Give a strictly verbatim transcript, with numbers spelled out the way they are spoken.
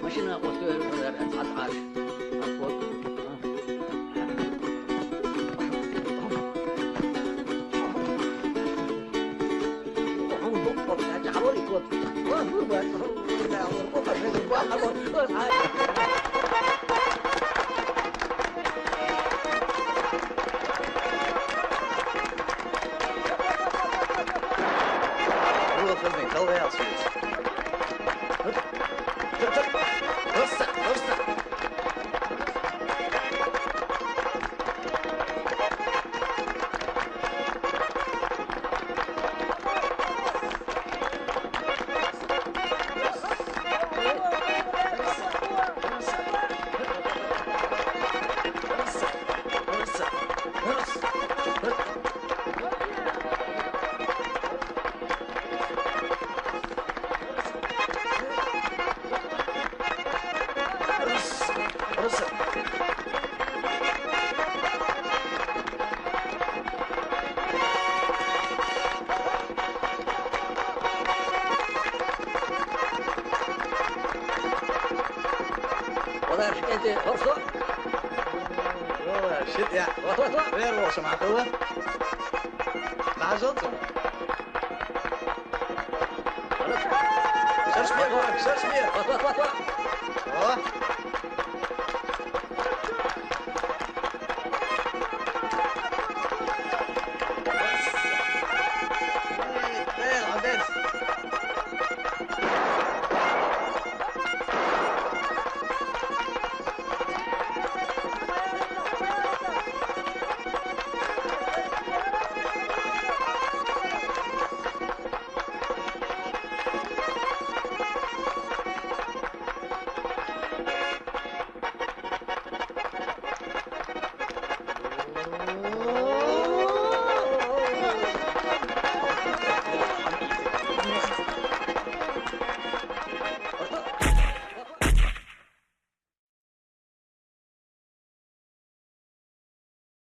ماشينا قلت له: "لا، لا، تعال، تعال." روح خدمة، خلي يا عصير. هسه، هسه. والله شكيتي فرصة. والله شد يا. وات، وات، وات. غير وصل مع قوة. ما عجلتهم. شرش بيه، شرش بيه. وات، وات، وات، وات. أوه.